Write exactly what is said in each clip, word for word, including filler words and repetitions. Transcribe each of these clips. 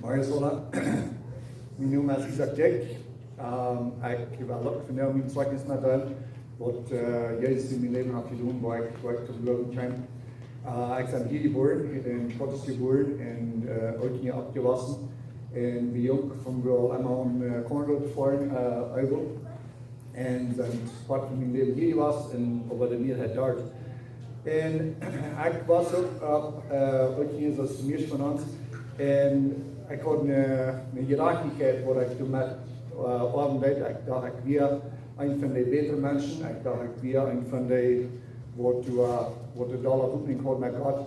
Moin, Sola. Mien Nomen es Isaac Dyck. Ähm, ekj well uk vondoag mien Zeichnis met deelen, waut, äh, Jesus en mien Läwen haft jedonen, wua ekj, wua ekj toom Gloowen kjeem. Äh, ekj sie hia jebuaren, en Portugal jebuaren un, äh, uk hia oppjewossen. Un wie jung von wie aul emma aun, äh, Conrad foaren, äh, Eibel. Un sent Poat von mien Läwen hia jewast un äwa de Mieeheit doa. Un ekj wia uk, äh, uk hia soo aus de mieeschte von ons. Un ekj haud eene, eene Jerajchtichkjeit, waut ekj doamet, äh, oawen deed. Ekj docht, ekj wia een von de bätre Menschen. Ekj docht, ekj wia een von de, waut doa, waut de dolla Hopninj haud met Gott.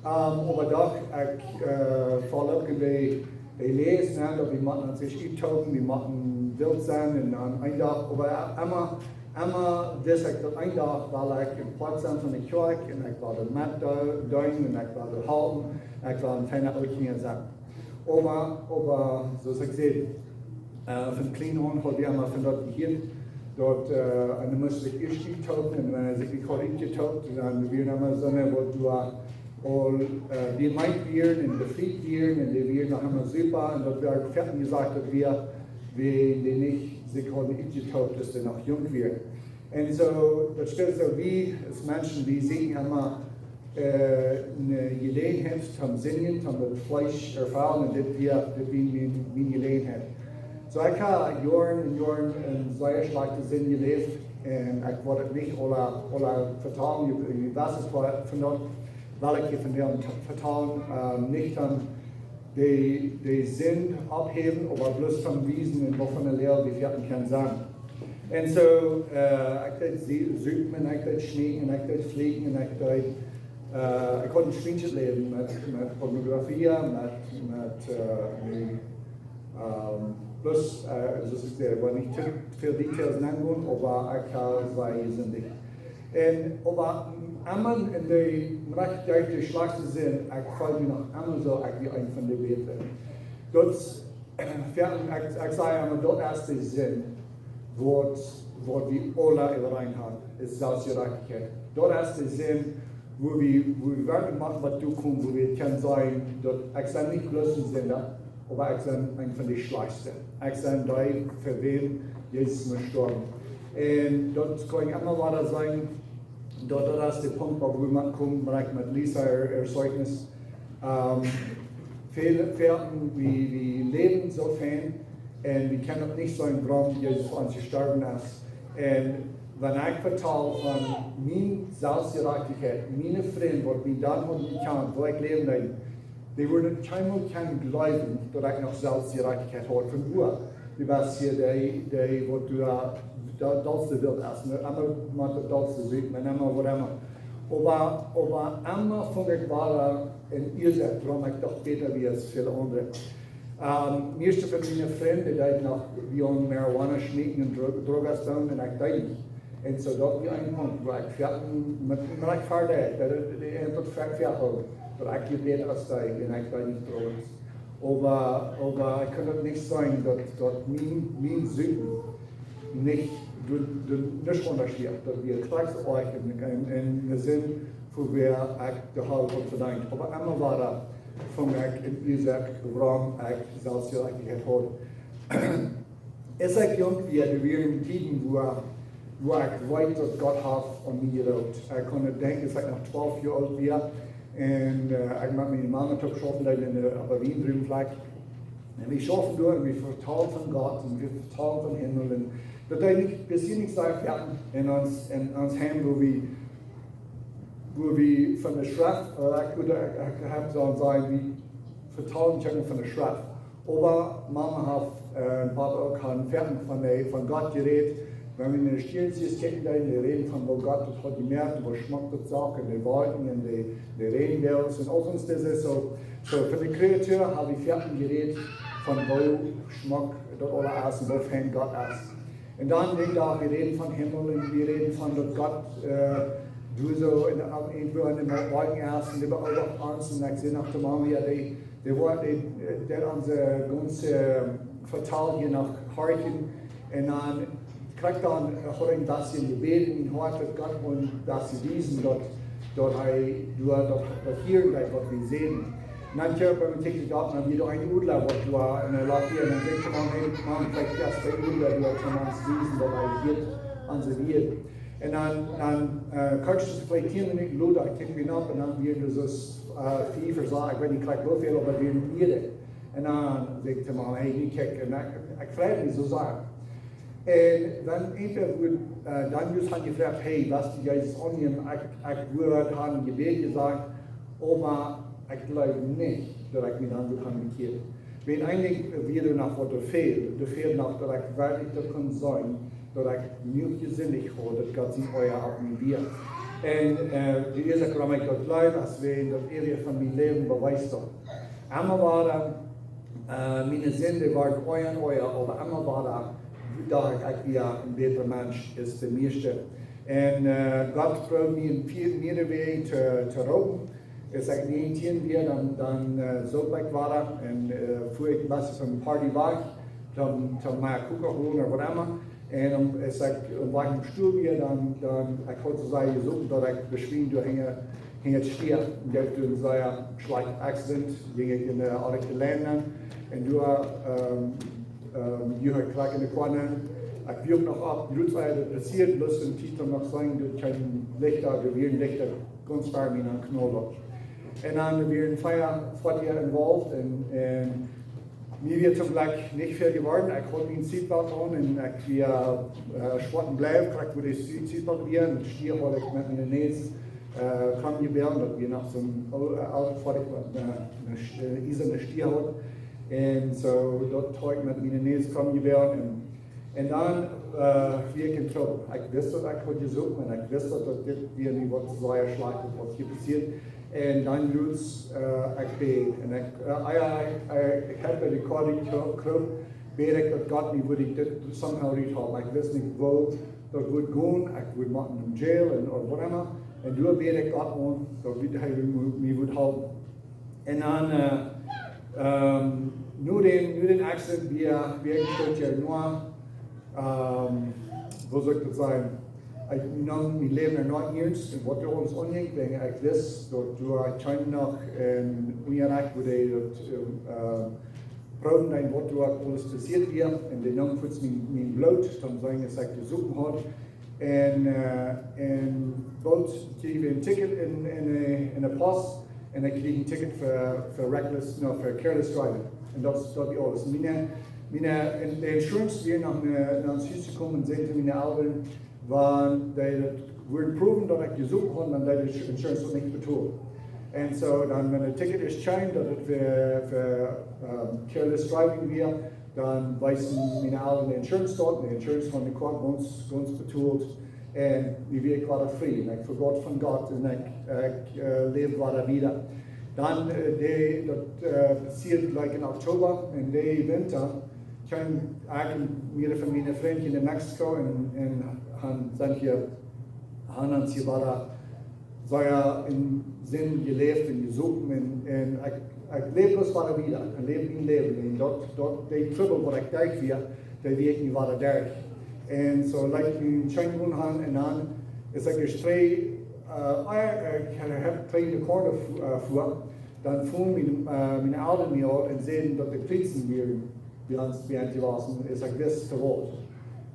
Ähm, oba doch, ekj, äh, foll uk en de, de Läs, ne, daut wie motten ons ieescht uttoopen, wie motten wilt sennen un dan een Dach, oba emma, emma wist ekj daut een Dach well ekj en Poat sennen von de Kjoakj un ekj well doa met deenen un ekj well doa halpen, ekj well een fiena Ooltkolonia sennen. Oba, oba, soo aus ekj säd, äh, von kjlien aun haud wie emma von daut jehieet, daut, äh, eena must sikj ieescht uttoopen un wan eena sikj nich haud utjetoopt, dan wia emma soone, waut doa aul, äh, bie mie wieren un befriet wieren un dee wieren noch emma super un daut wort foaken jesajcht, daut wia, wäa dee nich sikj hauden utjetoopt, daut dee noch junk wieren. Un soo, daut spieet soo, wie aus Menschen, wie sieekjen emma, äh, eene Jeläajenheit toom sindjen, toom daut Fleesch erfellen, un dit wia, dit wia mien, mien Jeläajenheit. Soo, ekj hab Joaren un Joaren en sea schlajchte Sind jeläft, un ekj wull daut nich aula, aula vetalen, jie, jie weeten von, von daut, well ekj hia vondoag vetalen, ähm, nich dan de, de Sind opphäwen, oba bloos toom wiesen, en waut fa eene Loag wie foaken kjennen sennen. Un soo, äh, ekj deed sie-, supen un ekj deed schminkjen un ekj deed flieekjen un ekj deed, äh, ekj haud een schwienschet Läwen met, met Pornografie, met, met, äh, met, ähm, bloos, äh, soo aus ekj säd, ekj well nich too väl Details nenn gonen, oba ekj hab sea jesindicht. Un, oba emma en de, rajcht derch de schlajchte Sind, ekj feeld mie noch emma soo, ekj wia een von de bätre. Daut, äh, ekj, ekj saj emma, daut es de Sind, waut, waut wie aula äwareen haben, es Selfstjerajchtichkjeit. Daut es de Sind, wua wie, wua wie werkjlich motten waut doonen, wua wie kjennen sajen, daut ekj sie nich bloos een Sinda, oba ekj sie een von de schlajchtste. Ekj sie dee, fa wäm Jesus must stoawen. Un daut kaun ekj emma wada sajen, daut, daut es de Punkt, wua wie motten komen, wan ekj met Lisa äa, äa Zeichnis, ähm, väl, väl, wie, wie läwen soo fein un wie kjennen uk nich seenen, wuarom Jesus fa ons jestorwen es. Un wan ekj vetal von miene Selfstjerajchtichkjeit, miene Frind, waut mie dan hauden jekjant, woo ekj läwen deed, dee wudden kjeenmol kjennen jleewen, daut ekj noch Selfstjerajchtichkjeit haud. Von wua? Du best hia dee, dee, waut du, äh, daut, daut de Welt es, ne? Emma met daut, daut de Welt, met emma, whatever. Oba, oba emma funk ekj wada een Uasoak, wuarom ekj doch bäta wia aus väle aundre. Ähm, mieeschte von miene Frind, dee deeden noch, wie aun Marihuana schminkjen un Dro-, Drogas doonen, un ekj deed nich. Un soo daut wia een Punkt, wua ekj foaken met, met ekj foadich, daut, daut, daut, daut foaken foadich, daut ekj jebät aus dee, un ekj deed nich Drogas. Oba, oba ekj kaun daut nich sajen, daut, daut mien, mien Sind nich, doa, doa nuscht aundasch wia. Daut wia krakjt soo oajch un, un, un de Sind, fa wäa ekj de Hal haud vedeent. Oba emma wada funk ekj een Uasoak, wuarom ekj Selfstjerajchtichkjeit haud. Aus ekj junk wia, doa wieren Tieden, wua, wua ekj weet, daut Gott haft aun mie jeroopt. Ekj kaun noch denkjen, aus ekj noch twalf Joa oolt wia, un, äh, ekj met miene Mama toop schaufen deed en de, opp de Wienbrunnflakj. Un wie schaufen doa un wie vetalden von Gott un wie vetalden von Himmel. Un daut deed nich, bie ons nich soo foaken en ons, en ons Heim, wua wie, wua wie von de Schreft, äh, ekj wudd, ekj, ekj hab soo sajen, wie vetalden kjennen von de Schreft. Oba Mama haft, äh, Papa uk hauden foaken von de, von Gott jerät. Wan wie en de Stierns kjikjen, dan dee räden von woo Gott daut haud jemoakt, woo schmock daut sach, un de Wolkjen un de, de Räajenboagen un aules dit soo. Soo, von de Kreatua hab wie foaken jerät von woo schmock daut aules es un woo fein Gott es. Un dan dee Dach, wie räden von Himmel un wie räden von daut Gott, äh, doa soo en de, irjentwua en de Wolkjen es un dee beoobacht ons un ekj säd noch to Mama, jo, dee, dee woat, dee, äh, dee onse gaunze Vetal hia noch horchen. Un dan krakjt dan, äh, haud ekj een bät jebät en mien Hoat, daut Gott mie daut wiesen, daut, daut hee doa daut, daut hieren deed, waut wie säden. Un dan kjeem hee, kjikjt hee opp, dan wia doa een Odla, waut doa enne Loft wia, un dan säd hee: "Maun, hey, Maun, veleicht es de Odla doa, kaun ons wiesen, daut hee hieet onse Wieed." Un dan, dan, äh, kort veleicht tieen Minuten lota, kjikjt hee opp, un dan wia doa soo, äh, fief ooda soo, ekj weet nich krakjt woo väl, oba wia mea. Un dan säd hee: "Maun, hey, nu kjikj." Un ekj, ekj freid mie soo sea. Un wan eena wudd, äh, dan jrod han jefroacht: "Hey, wurscht du Jesus aunnämen?" Ekj, ekj wudd han Jebäd jesajcht, oba ekj jleew nich, daut ekj mie dan wudd han bekjieet. Wan eejentlich wia doa noch waut doa fäld. Doa fäld noch, daut ekj werkjlich daut kunn seenen, daut ekj nich jesindicht haud, daut Gott sien Oaja opp mie wia. Un, äh, de Uasoak, wuarom ekj daut jleew, es wäajen daut Area von mien Läwen bewiest daut. Emma wada, äh, miene Sind worden oaja un oaja, oba emma wada docht ekj, ekj wia een bätra Mensch aus de mieeschte. Un, äh, Gott proowd mie opp väl mea Wäaj to, to roopen. Aus ekj näajentieen wia, dan, dan, äh, soop ekj wada un, äh, fua ekj een bät von Party wajch, dan, dan mea Coca-Cola ooda whatever. Un om, aus ekj oppem Wajch nom Stool wia, dan, dan, ekj haud soo sea jesopen, daut ekj beschwänd doa hinja, hinja daut Stia. Un daut wia een sea schlajchtet Accident, jinkj ekj enne orrajchte Lien nenn. Un doa, ähm, ähm, doa haud ekj krakjt enne Koa nenn. Ekj wia uk noch opp, jrod aus daut passieed, bloos een Tiet om noch seenen, doa kjeemen Lichta, doa wieren Lichta, gaunz ver mie aun knaullen. Un dan wieren vea Foatieja involved un, un mie wia toom Jlekj nich väl jeworden. Ekj haud mien Seatbelt aun un ekj wia, äh, schwoat un bleich, krakjt wua de Se-, Seatbelt wia. Un Stia haud ekj met miene Näs, äh, krom jebäajen, daut wia noch soon o-, äh, oolet Foatich, waut, äh, een Sch-, äh, iesane Stia haud. Un soo, daut haud ekj met miene Näs krom jebäajen. Un, un dan, äh, wia ekj en Trubbel. Ekj wist, daut ekj haud jesopen un ekj wist, daut dit wia mie waut sea schlajchtet, waut hia passieed. Un dan jrod, äh, ekj bäd. Un ekj, äh, ah jo, ekj, ekj, ekj haud bie de Koa jekropen, bäd ekj, daut Gott mie wudd dit somehow ruthalpen. Ekj wist nich, woo daut wudd gonen. Ekj wudd motten em Jail un, ooda whatever. Un doa bäd ekj Gott om, daut hee mie, mie wudd halpen. Un dan, äh, ähm, no dän, no dän Accident wia, wia ekj een Stootje no, ähm, woo saul ekj daut sajen? Ekj neem mien Läwen noch eernst un waut doa aules aunjinkj, wiels ekj wist, daut doa kjeem noch een Unjarajcht, wua dee daut, ähm, äh, proowen deeden, waut doa aules passieet wia. Un dee neem fuaz mien, mien Bloot, om to seenen, aus ekj jesopen haud. Un, äh, un boolt kjrieech ekj een Ticket en, en, äh, en de Post. Un ekj kjrieech een Ticket fa, fa reckless, no, fa careless driving. Un daut, daut wia aules. Miene, miene, un de Insurance wia no, no, no ons Hus jekomen un säd to miene Elren, wan dee daut wudden proowen, daut ekj jesopen haud, dan deed de Insurance daut nich betolen. Un soo, dan, wan daut Ticket es jeschekjt, daut et fa, fa, ähm, careless driving wia, dan wees miene Elren de Insurance daut, de Insurance haud de Koa gaunz, gaunz betolt. Un nu wia ekj wada frie. Un ekj vegaut von Gott un ekj, ekj, äh, läwd wada wieda. Dan, äh, dee, daut, äh, passieed, like, en Oktober. Un dee Winta kjeem ekj un mearere von miene Frind no Mexiko un, un han, sent hia, han ons hia wada sea en Sind jeläft un jesopen un, un ekj, ekj läwd bloos wada wieda. Ekj läwd mien Läwen. Un daut, daut, dee Trubbel, waut ekj derch wia, dee wia ekj nu wada derch. Un soo leet ekj mie scheen gonen han un dan, aus ekj es trigj, äh, äh, ekj haud trigj enne Koa fu-, äh, fua, dan fungen miene, äh, miene Elren mie aun un säden, daut de Polizei wia bie ons, bie ons jewast, un ekj wist to waut.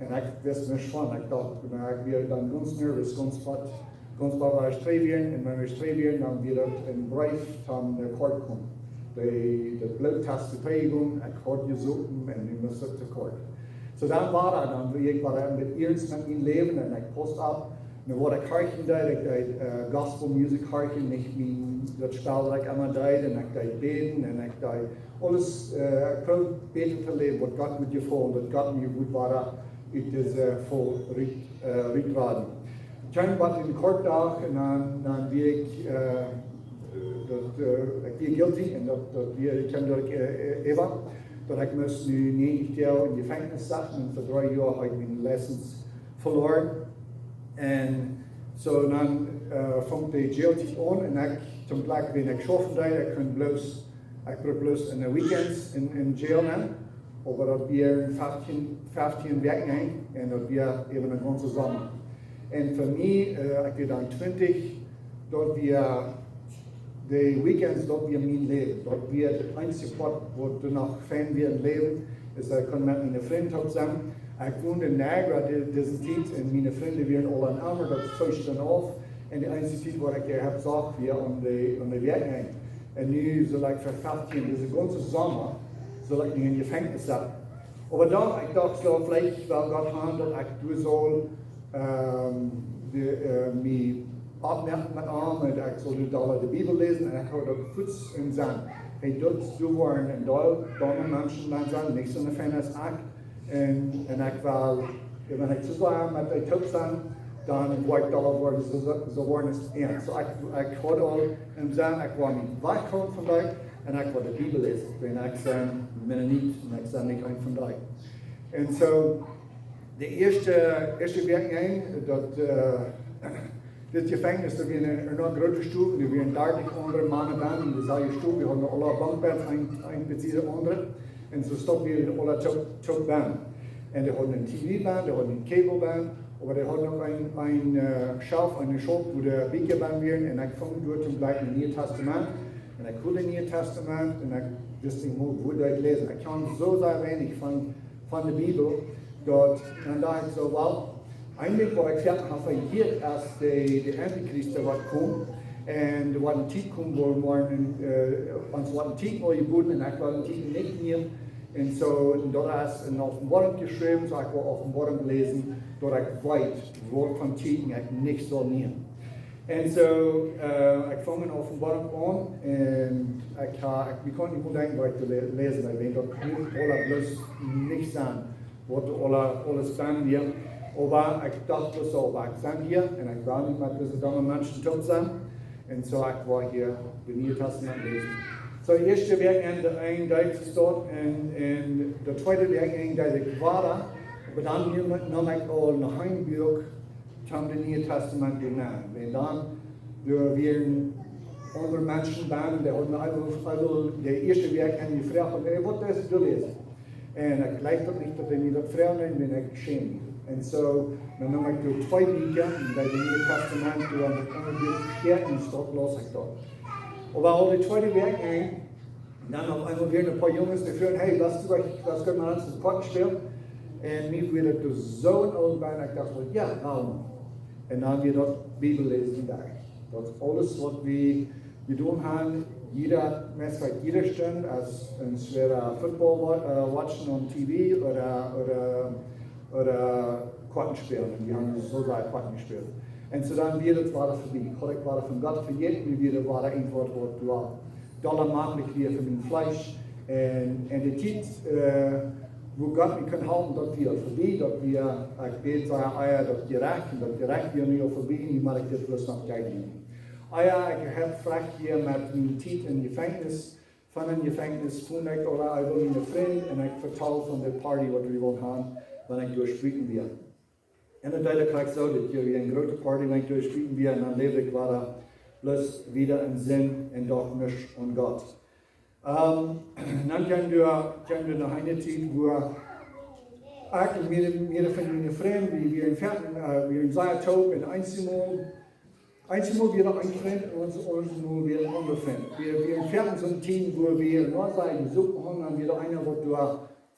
Un ekj wist nuscht von, ekj docht, na, ekj wia dan gaunz nervous, gaunz waut, gaunz waut wia ekj trigj wieren, un wan ekj trigj wieren, dan wia daut een Breef toom no Court komen. Dee, daut Bloottest trigj komen, ekj haud jesopen un nu must ekj to Court. Soo dan wia daut, dan wia ekj wada met eernst met mien Läwen un ekj pausst opp, nu waut ekj horchen deed, ekj deed, äh, gospel music horchen, nich mien, daut Spell, waut ekj emma deed, un ekj deed bäden un ekj deed aules, äh, ekj proowd bäta to läwen, waut Gott wudd jefaulen, daut Gott mie wudd wada ut dise Faul rut, äh, rutraden. Kjeem waut en Court Dach un dan, dan wia ekj, äh, daut, äh, ekj wia guilty un daut, daut wia, ekj kjeem doa, äh, äh, äwa, daut ekj must nu näajentich Joa em Jefenkjnis setten un fa dree Joa haud ekj miene License veloaren. Un soo dan, äh, funk de Jailtiet aun un ekj, toom Jlekj, wan ekj schaufen deed, ekj kunn bloos, ekj brukt bloos enne Weekends en, en Jail nenn. Oba daut wia feftieen, feftieen Wäakj lang un daut wia äwa een gaunzen Somma. Un fa mie, äh, ekj wia dan twintich, daut wia de weekends, daut wia mien Läwen. Daut wia de eensje Poat, waut doa noch fein wia em Läwen, es daut ekj kunn met miene Frind toop sennen. Ekj wond en Niagara dise Tiet un miene Frind wieren aul aun Amelia, daut feescht dan auf. Un de eensje Tiet, waut ekj hab jesocht, wia aun de, aun de Wäakjenj. Un nu sull ekj fa feftieen, dise gaunze Somma, sull ekj nu em Jefenkjnis setten. Oba dan, ekj docht soo, veleicht well Gott haben, daut ekj doa sull, ähm, de, äh, mie oppmoaken met am, un ekj sull doa de Bibel läsen, un ekj haud daut fuaz em Senn. Hey, daut, doa woaren een Deel domme Menschen dan sennen, nich soo fein aus ekj. Un, un ekj well, wan ekj soo sea met dee toop sie, dan woa ekj doa woaren, soo, soo, soo woaren es ernst. Soo ekj, ekj haud aul em Senn, ekj woa mie wajchkomen von dee, un ekj woa de Bibel läsen. Wiels ekj sie Mennonit, un ekj sie nich een von dee. Un soo, de ieeschte, ieeschte Wäakj, daut, äh, dit Jefenkjnis, daut wia eene, eene groote Stow, doa wieren dartich aundre Mana bennen, en dee selwje Stow, wie hauden aule Bunkbetts, een, een bie de aundre, un soo stonden wie aule toop, toop bennen. Un dee hauden een T V bennen, dee hauden een Cable bennen, oba dee hauden uk een, een, äh, Shelf, eene Schuff, wua de Bieekja bennen wieren, un ekj funk doa toom Blikj een Nieet Tastament, un ekj hold een Nieet Tastament, un ekj wist nich mol, wua ekj läsen. Ekj kaun soo sea weinich von, von de Bibel, daut, un dan docht ekj soo, well, eejentlich waut ekj sea hab vejäten es de, de Antichrist, dee woat komen. Un doa woat eene Tiet komen, wua wie woaren, äh, ons woat eene Tiet aunjebooden, un ekj well dee Tiet nich nämen. Un soo, un daut es en Openboarunk jeschräwen, soo ekj well Openboarunk läsen, daut ekj weet, waut fa Tiet ekj nich saul nämen. Un soo, äh, ekj funk en Openboarunk aun, un ekj ha, ekj, ekj kunn nich mol denkjen, waut ekj to lä-, läsen deed, wiels daut kunn aula bloos nich sennen, waut aula, aules bennen wia. Oba ekj docht bloos soo, oba ekj sie hia, un ekj well nich met dise domme Menschen toop sennen. Un soo, ekj woa hia daut Niee Tastament läsen. Soo, ieeschte Wäakj en de een Deel es daut, un, un de tweede Wäakj en de Quara, oba dan neem, neem ekj aul een Buak toom daut Niee Tastament doa nämen. Un dan, doa wieren aundre Menschen bennen, dee hauden aul, aul de ieeschte Wäakj aun jefroacht, hey, waut es daut doa? Un ekj jleich daut nich, daut dee mie daut froagen, un ekj schämd mie. Un soo, dan neem ekj doa twee Bieekja, un bie daut Niee Tastament, doa aun daut aundre Buak vestieekjt, un soo laus ekj daut. Oba aul de tweede Wäakj en, dan opp eemol wieren een poa Junges, dee fruagen, hey, waut es daut, waut es daut met ons Korten spälen? Un mie wort daut soo een Openboarunk, ekj docht soo, jo, nu. Un dan wia daut Bibel läsen doa. Daut es aules, waut wie jedonen haben, jieda, meist jieda Stund, aus een schwoa Football wa-, äh, watchen on T V ooda, ooda, ooda Korten spälen. Un wie haben soo sea Korten jespält. Un soo dan wia daut wada vebie. Haud ekj wada von Gott vejäten, mie wort wada een Wuat, waut doa dolla machlich wia fa mien Fleesch. Un, un de Tiet, äh, wua Gott mie kunn halpen, daut wia vebie, daut wia, ekj bäd sea ea daut Jerecht, un daut Jerecht wia nu aul vebie, nu mott ekj dit bloos noch kjrieen. Ea ekj hab veleicht hia met miene Tiet em Jefenkjnis, von em Jefenkjnis funk ekj aul ea miene Frind, un ekj vetald von de Party, waut wie wullen haben, wan ekj doa spälen wia. Un daut deed ekj krakjt soo, daut wia eene groote Party, wan ekj doa spälen wia, un dan läwd ekj wada bloos wieda en Sind un docht nich aun Gott. Ähm, dan kjeem doa, kjeem doa noch eene Tiet, wua ekj un miene, miene Frind, miene Frind, wie, wie wieren foaken, äh, wie wieren sea toop, un eemol, eemol wia doa een Frint, un ons, ons mol wia een aundra Frint. Wie, wie wieren foaken soone Tiet, wua wie noch sea jesocht haben, un wia doa eena, waut doa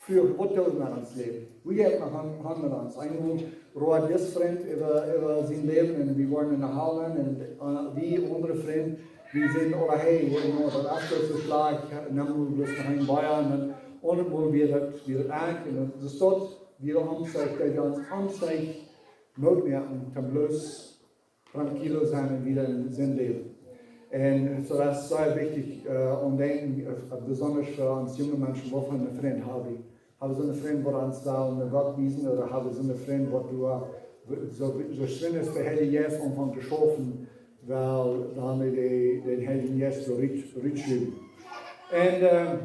fruach, waut doo wie met ons Läwen? Wua jeit et noch aun, aun met ons? Eemol räd dis Frint äwa, äwa sien Läwen, un wie wieren en de Hal, un, äh, wie aundre Frind, wie säden aule, hey, jo, daut es soo schlajcht, nemm mol bloos noch een Bia, un dan aundret Mol wia daut, wia daut uk, un daut es daut, wia daut omsich, daut wie ons omsich Moot moaken, toom bloos tranquilo sennen un wieda en Sind läwen. Un soo, daut es sea wichtich, äh, om to denkjen, äh, besonda fa ons junge Menschen, waut fa een Frint hab wie. Hab wie soone Frind, waut ons well no Gott wiesen, ooda hab wie soone Frind, waut doa, soo, soo schwind aus de Heilje Jeist aunfangt to schaufen, well, dan de, de Heilje Jeist soo rut, rutschuwen. Un, ähm,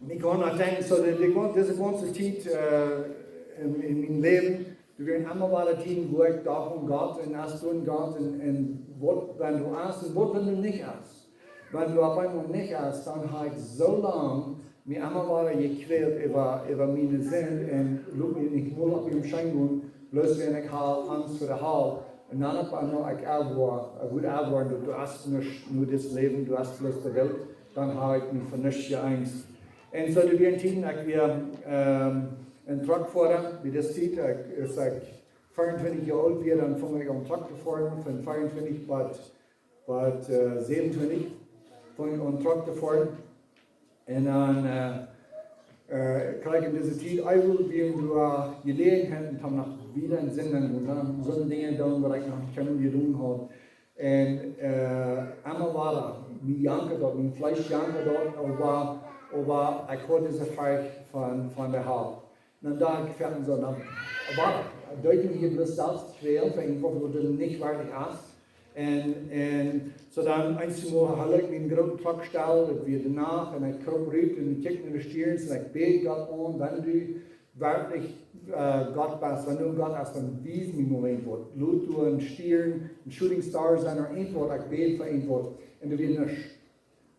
ekj kaun noch denkjen, soo de, de, dise gaunze Tiet, äh, en, en mien Läwen, doa wieren emma wada Tieden, wua ekj docht aun Gott un aus du aun Gott un, un waut, wan du es un waut, wan du nich es. Wan du opp eemol nich es, dan hab ekj soo lang mie emma wada jekjwält äwa, äwa miene Sind un lot mie nich mol opp mien Scheen gonen, bloos wiels ekj haud Angst fa de Hal. Un dan opp eemol, ekj erwoa, ekj wudd erwoaren, daut du hast nuscht, nu dit Läwen, du hast bloos de Welt, dan hab ekj mie fa nuscht jeangst. Un soo, doa wieren Tieden, ekj wia, ähm, een Truckfoara, bie dise Tiet, ekj, aus ekj vea un twintich Joa oolt wia, dan funk ekj aun Truck to foaren, von vea un twintich bat, bat, äh, säwen un twintich, funk ekj aun Truck to foaren. Un dan, äh, äh, kjrieech ekj en dise Tiet, ekj wull wada, äh, Jeläajenheiten, om noch wieda en Sinn to gonen, soone Dinja doonen, waut ekj noch kjeenmol jedonen haud. Un, äh, emma wada, mie jankad daut, mien Fleesch jankad daut, oba, oba ekj haud dise Forcht von, von de Har. Dan docht ekj fa mie soo, na, waut, deed mie hia bloos selfst kjwälen, fa irjentwaut, waut nich werkjlich es. Un, un soo dan eemol haud ekj mien grooten Truck stell, daut wia de Nacht, un ekj kroop rut un ekj kjikjt no de Stierns un ekj bäd Gott aun, wan du werkjlich, äh, Gott best, wan du Gott best, dan wies mie mol irjentwaut. Lot doa een Stiern, een shooting star sennen, ooda irjentwaut, ekj bäd fa irjentwaut. Un doa wia nuscht.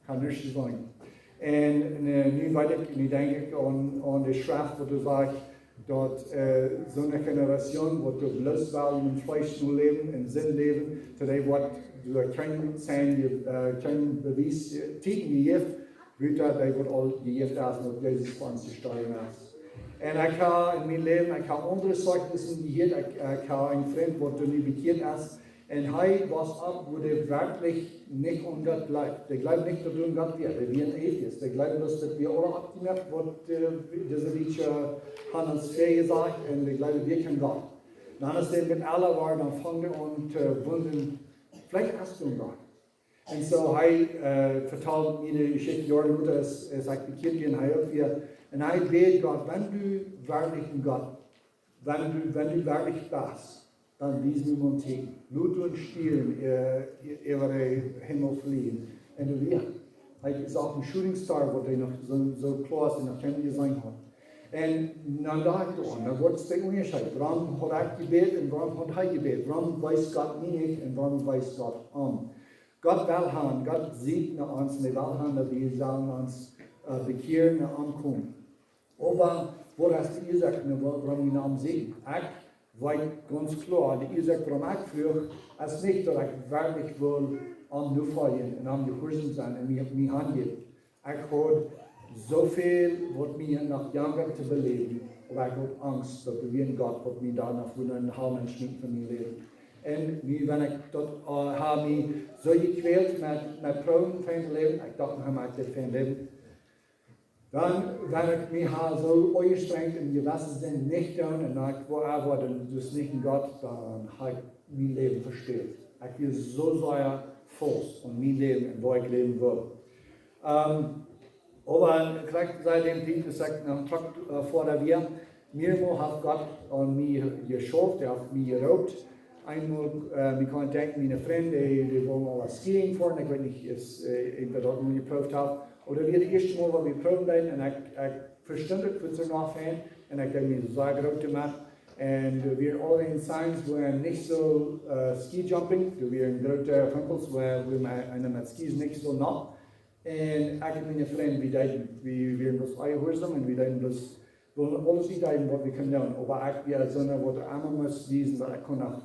Kaun nich sennen. Un, äh, nu weet ekj, nu denkj ekj aun, aun de Schreft, waut doa sajcht, daut, äh, soone Generation, waut doa bloos well en Fleesch nu läwen, en Sind läwen, to dee woat doa kjeen Sign, äh, kjeen Bewies, äh, Tieekjen jejäft, buta daut woat aul jejäft, aus daut Jesus fa ons jestorwen es. Un ekj hab en mien Läwen, ekj hab aundre Zeijnissen jehieet, ekj, ekj hab een Frint, waut doa nu bekjieet es, un hee wia opp, wua hee werkjlich nich aun Gott jleewd. Hee jleewd nich, daut doa een Gott wia. Hee wia een Atheist. Hee jleewd, daut wie aule oppjemoakt, waut, äh, dise Liedje haben ons väajesajcht, un hee jleewd, wie kjennen Gott. Dan es hee met aule Woaren, dan funk hee aun to wundren, veleicht es doa een Gott. Un soo hee, äh, vetald mie de Jeschicht Joaren lota, aus, aus ekj bekjieet wia, un hee uk wia. Un hee bäd Gott, wan du werkjlich een Gott, wan du, wan du werkjlich best, dan wies mie mol een Tieekjen. Lot doa een Stiern, äh, äwa dän Himmel flieen. Un doa wia. Hee sach een shooting star, waut hee noch soo, soo kloa aus hee noch kjeenmol jeseenen haud. Un dan docht ekj doaraun, dan woat de Unjascheet. Wuarom haud ekj jebät un wuarom haud hee jebät? Wuarom wees Gott mie nich un wuarom wees Gott am? Gott well haben, Gott sieekjt no ons, un hee well haben, daut wie sellen ons, äh, bekjieren un omkomen. Oba waut es de Uasoak, wuarom wie no am sieekjen? Ekj weet gaunz kloa, de Uasoak, wuarom ekj fruach, es nich, daut ekj werkjlich wull am nofoljen un am jehuarsom sennen un mie, mie aunjäwen. Ekj haud soo väl, waut mie noch jankad to beläwen, oba ekj haud Angst, daut doa een Gott, waut mie dan noch wudd en de Hal schmieten von mien Läwen. Un nu, wan ekj daut, äh, hab mie soo jekwält met, met Proowen von mien Läwen, ekj docht, ekj moak dit fa mien Läwen. Dan, wan ekj mie hab soo aunjestrenjt un jewesse Sind nich doonen, un ekj woa, äh, woa dan dus nich en Gott, dan hab ekj mien Läwen vespält. Ekj wia soo sea faust aun mien Läwen un woo ekj läwen wull. Ähm, oba krakjt siet däm Tiet, aus ekj noch Truck, äh, foaren wia, mearemol haft Gott aun mie jeschauft, hee haft mie jeroopt. Eemol, äh, ekj kaun denkjen, miene Frind, dee, dee wullen aul skiing foaren, ekj weet nich, aus, äh, irjentwäa daut mol jeprooft haft. Oba daut wia daut ieeschte Mol, waut wie proowen deeden, un ekj, ekj vestunt daut, wudd soo noch fein, un ekj deed mie sea groot doamet. Un doa wieren aul dee Signs, wua nich soo, äh, Ski Jumping, doa wieren groote Humpels, wua, wua eena met Skis nich soo no. Un ekj un miene Frind, wie deeden, wie, wie wieren bloos jehuarsom un wie deeden bloos, wullen aules doonen, waut wie kunnen doonen. Oba ekj wia soon, waut emma must wiesen, daut ekj kunn noch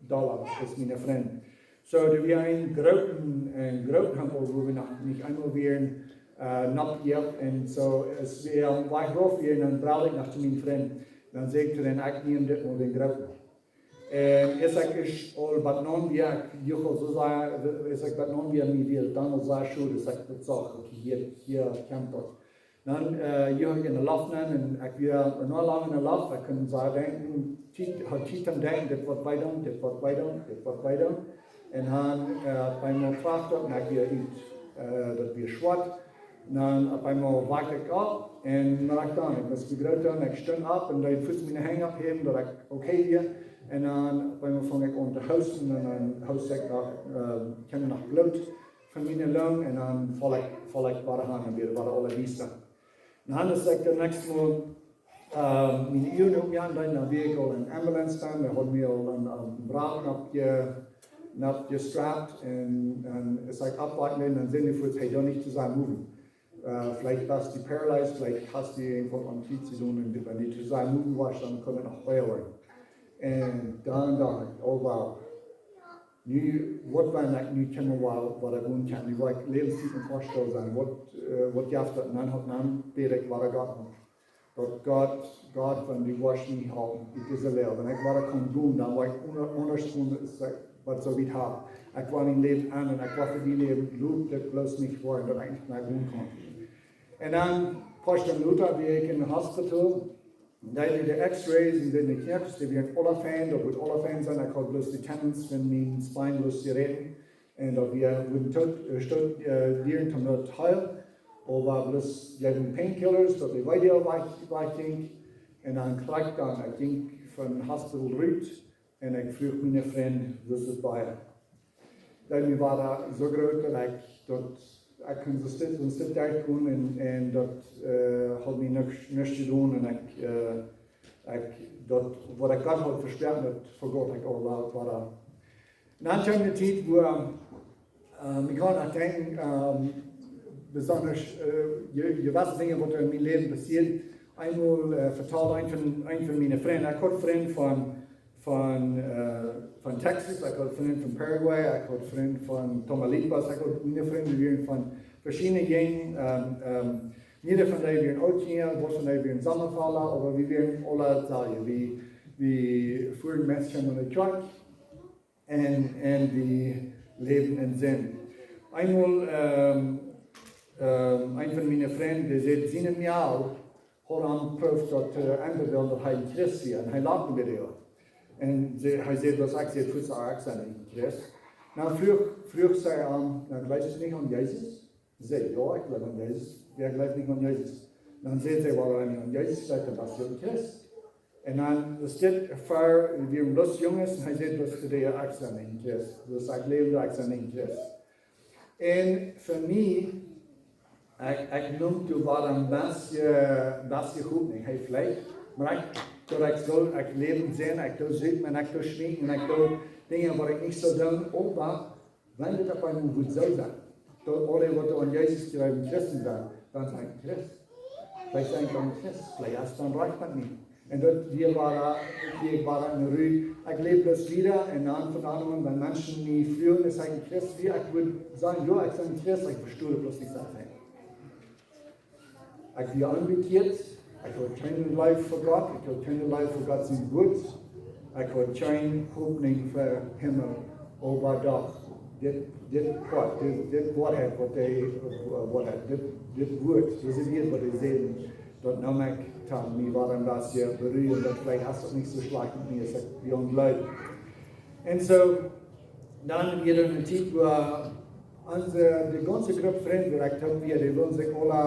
dolla aus miene Frind. Soo, doa wia een grooten, een grooten Humpel, wua wie noch nich eemol wieren, äh, nopp jekomen. Un soo, aus wie aum Wajch rauf wieren, dan breld ekj noch to mienen Frind. Dan säd ekj to dän, ekj näm dit mol dän grooten. Un aus ekj es aul bat no wia, ekj juchel soo sea, aus ekj bat no wia, mie wia daut dan aul sea schod, aus ekj daut sach, okay, hia, hia kjemt daut. Dan, äh, juchel ekj en de Loft nenn un ekj wia no lang en de Loft, ekj kunn soo denkjen, Tiet, haud Tiet toom denkjen, dit woat wee doonen, dit woat wee doonen, dit woat wee doonen. Un dan, äh, opp eemol kracht daut un ekj wia ut, äh, daut wia schwoat. Un dan opp eemol wajch ekj opp un dan ekj dan, ekj must mie groot doonen, ekj stunt opp un deed fuaz miene Henj opphäwen, daut ekj okay wia. Un dan opp eemol funk ekj aun to hoosten un dan hoosted ekj noch, äh, kjeem noch Bloot von miene Lung un dan foll ekj, foll ekj wada aun un wia wada aule diesta. Un dan es ekj daut näakjste Mol, äh, miene Uagen opjemoakt, dan wia ekj aul en de Ambulance dan, dee haud mie aul aun, aun de Braut oppje-, oppjestraupt un, un es ekj oppwakjt, dan säden dee fuaz, hey, doa nich too sea moven. Äh, veleicht best du paralyzed, veleicht hast du irjentwaut aun Tiet jedonen un wan du too sea moven woascht, dan kaun et noch wea woaren. Un dan docht ekj, oh wow, Nu, waut wan ekj nu kjeem, wua, wua ekj wonen kaun, nu woa ekj Läwenstiet em Hospital sennen, waut, äh, waut jeft daut? Un dan haud, dan bäd ekj wada Gott om. Daut Gott, Gott, wan du woascht mie halpen, dit es de Läwen. Wan ekj wada kaun gonen, dan woa ekj aun-, aundasch gonen, es daut, waut soo wiet haben. Ekj woa mien Läwen aun un ekj woa fa die läwen, lot dit bloos nich woaren, daut ekj nich mea gonen kaun. Un dan, poa Stunden lota, wia ekj em Hospital, deeden de X-rays un deeden de Kjnäakjes, dee wieren aula fein, daut wudd aula fein sennen. Ekj haud bloos de Tendons von mien spine bloos jeräten. Un daut wia, wudden toot, äh, stoot, äh, dieren toom daut heelen. Oba bloos jäwen painkillers, daut de Weedoag wajch, wajch jinkj. Un dan krakjt dan, ekj jinkj vom Hospital rut. Un ekj fruach miene Frind, woo daut wia. Daut mie wia daut soo groot daut ekj, daut ekj kunn soo stell, soo stell doa komen un, un daut, äh, haud mie nuscht, nuscht jedonen un ekj, äh, ekj, daut, waut ekj Gott haud vesproaken, daut vejäss ekj aul wada. Un dan kjeem de Tiet, wua, äh, ekj kaun noch denkjen, ähm, besonda, äh, je-, jewesse Dinja, waut en mien Läwen passieeden. Eemol, äh, vetald een von, een von miene Frind, ekj haud Frind von, von, äh, von Texas, ekj haud Frind von Paraguay, ekj haud Frind von Tamaulipas, ekj haud miene Frind, dee wieren von veschiedne Jäajenden, ähm, ähm, eenje von dee wieren Ooltkolonia, waut von dee wieren Sommerfelda, oba wie wieren aula daut selwje. Wie, wie fuaren meist no de Kjoakj un, un wie läwden en Sind. Eemol, ähm, ähm, een von miene Frind, dee säd, siene Mejal haud am jeproowt daut, äh, enwäda daut hee een Christ wia, un hee lachd mie doaräwa. Un see, hee säd, waut ekj säd, fuaz ekj sie een Christ. Dan fruach, fruach see am, dan jleefst du nich aun Jesus? See säd, jo, ekj jleew aun Jesus. Wäa jleeft nich aun Jesus? Dan säd see, well, wan du aun Jesus jleefst, dan best du een Christ. Un dan es dit ver, wie wieren bloos Junges, un hee säd, waut fa die, ekj sie een Christ. Daut ekj läwd, ekj sie een Christ. Un fa mie, ekj, ekj neem doa wada een bät, bät Hopninj. Hee veleicht, oba ekj, daut ekj soo, ekj läw en Sind, ekj doo Sind, un ekj doo schmieten, un ekj doo Dinja, waut ekj nich sull doonen, oba wan dit opp eemol wudd soo sennen, daut aule, waut aun Jesus jleewen, Christen sent, dan sent Christ. Veleicht sent dan Christ, veleicht es dan rajcht met mie. Un daut wia wada, wia wada enne Ru. Ekj läw bloos wieda un dan von dan aun, wan Menschen mie fruagen, es hee een Christ? Wia, ekj wudd sajen, jo, ekj sie een Christ, ekj vestunt daut bloos nich soo fein. Ekj wia onbekjieet, ekj haud kjeene Leew fa Gott, ekj haud kjeene Leew fa Gott sien Wuat, ekj haud kjeene Hopninj fa Himmel, oba doch, dit, dit Poat, dit, dit Woarheit, waut dee, äh, Woarheit, dit, dit Wuat, dise Wieed, waut dee säden, daut neem ekj aun, mie wia een bät berieet, daut veleicht es daut nich soo schlajcht met mie, aus ekj jleewd. Un soo, dan wia doa eene Tiet, wua onse, de gaunze Grupp Frind, wua ekj toop wia, dee wullen sikj aula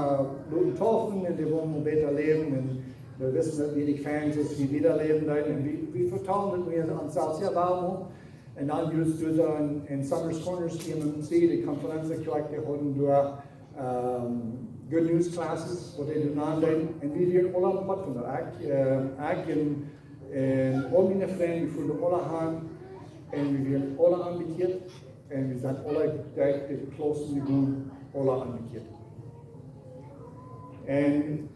loten deepen un dee wullen bäta läwen. Un wie wisten, daut wia nich fein, soo aus wie wieda läwen deeden. Un wie, wie vetalden daut mie aun selfst, jo, wuarom? Un dan wia doa soo een, een Summers Corners, E M M C, de Konferenz, ekj jleew, dee hauden doa ähm, Good News Classes, waut dee dan aundeeden. Un wie wieren aula een Poat von daut. Ekj, ähm, ekj un, un aul miene Frind, wie fuaren aula han. Un wie wieren aula onbekjieet. Un wie sent aula derch de Klaussen jegonen, aula onbekjieet. Un,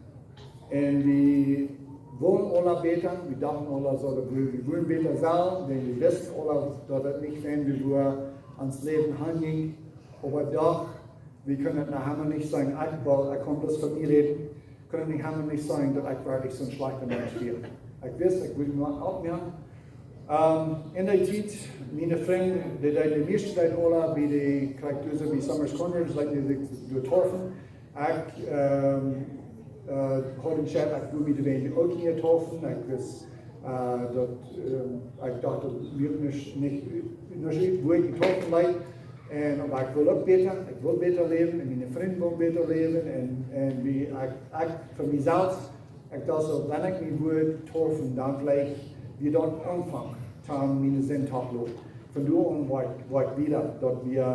un wie wullen aula bäta, wie dochten aula soo, daut wie, wie wullen bäta sennen, wiels wie wisten aula, daut et nich fein wia, wua ons Läwen hanjinkj. Oba doch, wie kunnen daut noch emma nich seenen. Ekj well, ekj kaun bloos von mie räden. Kunnen daut noch emma nich seenen, daut ekj werkjlich soon schlajchta Mensch wia. Ekj wist, ekj wull mie oppmoaken. Ähm, en dee Tiet, miene Frind, dee deeden, de mieeschte deeden aula bie de, krakjt soo bie Summers Corners, deeden dee sikj doa deepen. Ekj, ähm, äh, haud entschloten, ekj wull mie doa uk nich deepen. Ekj wist, äh, daut, ähm, ekj docht, daut wudd nich, nich, nich, wua ekj mie deepen leet. Un, oba ekj wull uk bäta, ekj wull bäta läwen, un miene Frind wullen bäta läwen, un, un wie, ekj, ekj, fa mie selfst, ekj docht soo, wan ekj mie wudd deepen, dan veleicht wia daut een Aunfank, dan miene Sind toloten. Von doa aun wia ekj, wia ekj wieda, daut wia